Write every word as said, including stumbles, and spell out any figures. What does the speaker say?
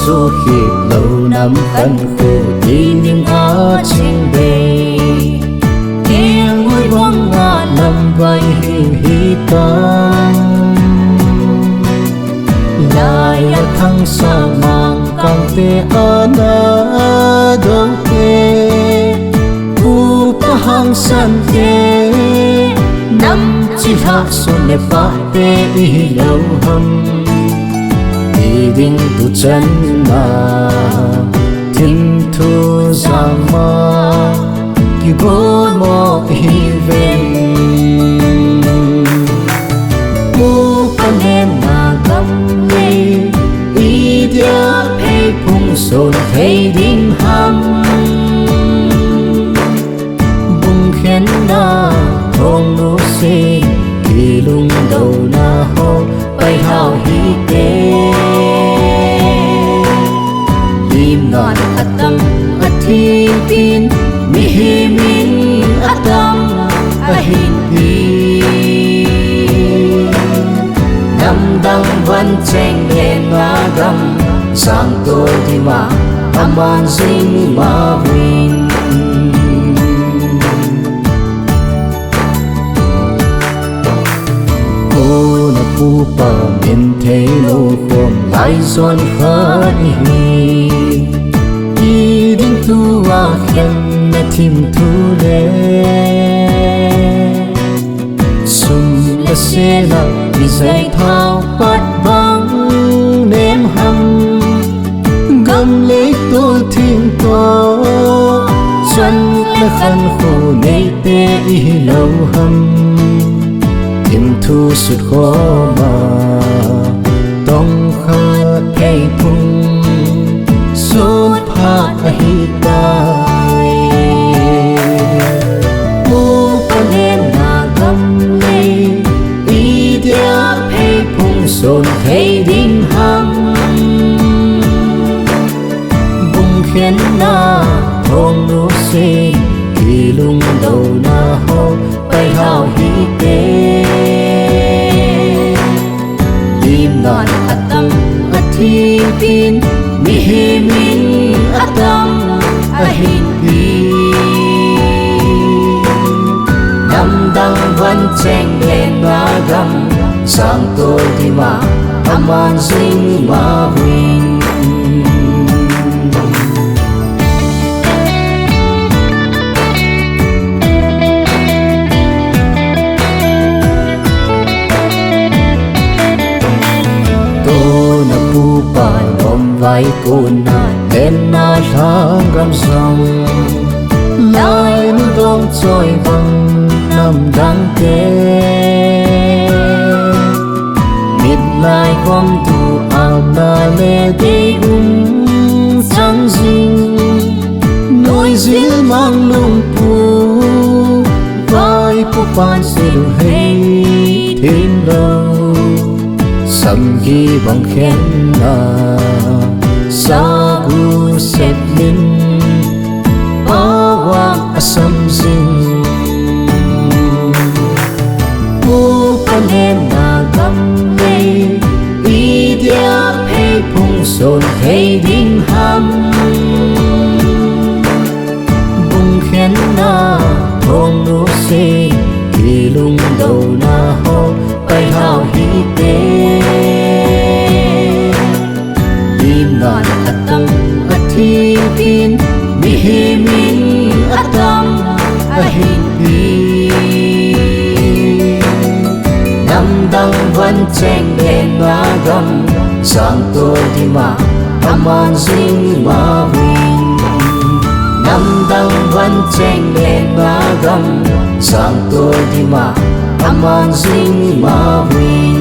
Suhit lou nam khankho ti ding a ching bei, kelngoi banga lamvai hiu hitam. Laiya khangsa Mangkangte ana doute, upa hangsan te, nam chilhah son le pahte ihi lou ham. Ti ding tuchan ma, thimthu jang ma, kigotmo ihiuvem. Upa lenna gam lei, idia pheiphung son thei ding ham. Bungkhenna thongnu se, kilungdouna ho pailhau hite. Limnan atam athipin, mihimin atam ahinpi. Namdang vancheng lenna gam, sangtol dima aman jing mauvin. Kona pupa min theilou khom laijon khat ihi. Iding tua khenna thimthu le, sum le sela ijaithao pat bang nem ham. Gam le tol thim toh, chan le khankho neite ihi lou ham. Thimthu sutkhoma, tongkhat pheiphung sutphat ahitai. Upa lenna gam lei, idia pheiphung son thei ding ham. Bungkhenna thongnu se, kilungdouna ho pailhau hite. Limnan atam athipin, mihimin atam ahinpi. Namdang vancheng lenna gam, sangtol dima aman jing mauvin. Kona pupa lomvai kona lenna lhanggam jong, lainu dong choi bang namdangte. Mitlai khom tu amna le deium chang jing, noijil mang lungpu, vaipopan se lunghei thim lou. Samgi bang khenna, sagu sep min, pawang asam jing. Upa lenna gam lei, idia pheiphung son thei ding ham. Bungkhenna thongnu se, kilungdouna ho pailhau hite. Limnan atam athipin, mihimin atam ahinpi. Namdang vancheng lenna gam, sangtol dima aman jing mauvin. Namdang vancheng lenna gam, sangtol dima aman jing mauvin.